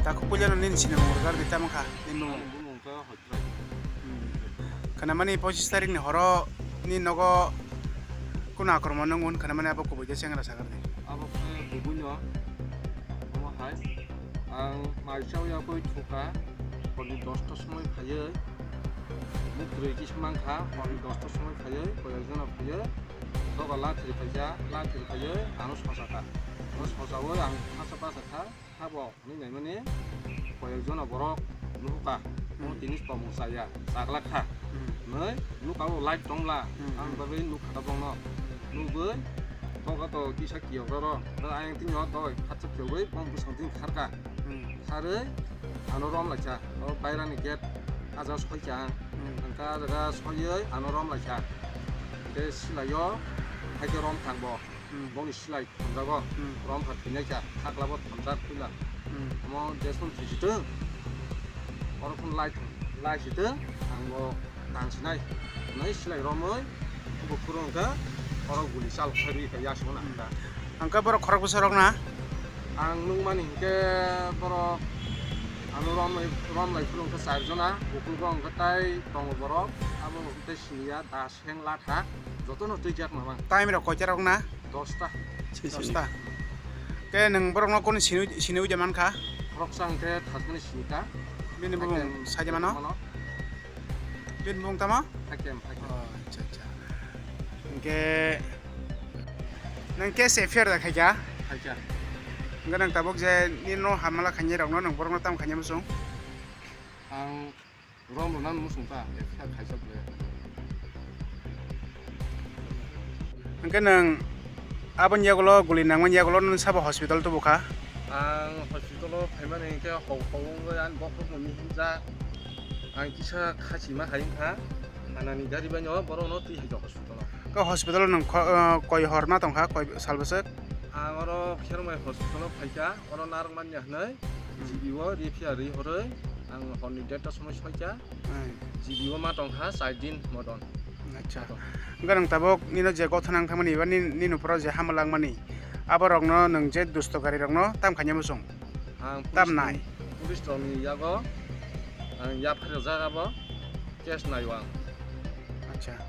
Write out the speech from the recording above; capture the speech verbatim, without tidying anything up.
Takhuk puilano nini sinimung rwjak di tamo kha, nini bumung? Bumung khe Hoitrai. Hmm. Khnamani pochis tarikni horo ni nogo kunu akromon wng, hwn khnamani abo kubui khe chengra sakar di. Abo khe kubuino, omo hai. Ang mai chao ya koi thuka, horni dosta somoi phaiwi, mutrwi kisa mankha, horni dosta somoi phaiwi, koyekjono phaiwi, doga lathir phaija, lathir phaiwi, ano sochaka. Ano sochawi ang hasa bachakha, habo hinwi naimani koyekjono borok nuhukha, omo tini tongmung chaya, chaglak kha. Hmm. Hinwi nukao light tongla, hmm, ang bagwi nukha tabokno. Nugwi, doga to kisa kiyok roro, ayang tini o doi khatsa kiyogwi bom bwsang tini kharka. Hmm. Kharwi ano rom laikha, o bairani gate ah jaga soikha ang. Hmm. Hwnkhe ah jaga soiwi ano rom laikha. Hwnkhe silaio haikhe rom thang bo. Hmm. Boni silai thangjago. Hmm. Rom kha thwinaikha, khaklabo thamjak puila. Hmm. Omo jeswng thwisitwng, oro phone lai thang, lai sitwng, ang bo tang sinai. Nai silai romwi buphuru hwnkhe oro guli chal khairwi kha yasukno nang kha. Hwnkhe borok khorok bwsarok na? Ang nukmani hwnkhe borok ano rom, rom lai phuru hwnkhe char jona, bukugo hwnkhe tai tongo borok, abo hwnkhe siniya das heng latha, jotono twijak mamang. Time rok koita rok na? Dosta. Dosta. Khe nwng borokno kunu sini, sini uja mankha? Khoroksa hwnkhe thasmani sinika. Bini bumung saja mano? Bini bumung tamo? Hakem, hakem. Oh, acha, acha. Hwnkhe nwng case F I R da khaikha? Khaikha. Hwnkhe nwng tabuk je nini no hamala khainai rokno nwng borokno tamo khainai muchung? Ang rom rwna muchung ta, F I R khaijak le. Hwnkhe nwng aboni yagulo guli nangmani yagulo nwng sabo hospital tubukha? Ang hospital o phaimani hwnkhe hok hok wngwi ani bokhorokno mihimjak. Ang kisa khachima hai wngkha. Hanani gari bai no borokno twi hai hospital o. Khe hospital o nwng kho-, ah, koi hor ma tongkha, koi sal bwswk? Ang oro Khermai hospital o phaikha, oro narwkmani hwnwi Hmm. G B o refer rwi horwi ang horni derta somoi soikha. Hmm. G B o ma tongkha char din modon. Acha. Modon. Hwnkhe nwng tabuk nino je gothona wng thangmani eba ni, nini uporo je hama langmani, aborokno nwng je dusto gari rokno tam khaina muchung? Ang tam police nai. Police rokni yago ang yapharjak abo case naio ang. Acha.